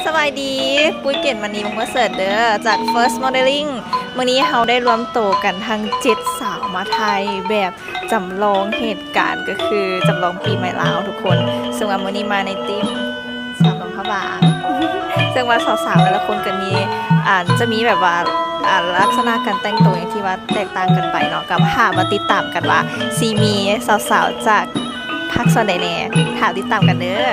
ສະບາຍດີ ປຸ້ຍເກດມະນີ ວົງປະເສີດເດີ ຈາກ First Modeling. ມື້ນີ້ເຮົາໄດ້ລວມໂຕກັນທັງເຈັດສາວມາຖ່າຍແບບຈຳລອງເຫດການ ກໍຄືຈຳລອງປີໃໝ່ລາວທຸກຄົນ. ເຊິ່ງວ່າມື້ນີ້ມາໃນທີມສາວຫຼວງພະບາງ ເຊິ່ງວ່າສາວໆແຕ່ລະຄົນກໍມີ ອ່າ ຈະມີແບບວ່າ ອ່າ ລັກສະນະການແຕ່ງໂຕຫຍັງທີ່ວ່າແຕກຕ່າງກັນໄປເນາະ. ກໍຖ້າມາຕິດຕາມກັນວ່າຊິມີສາວໆຈາກພາກສ່ວນໃດແດ່ ຖ້າຕິດຕາມກັນເດີ.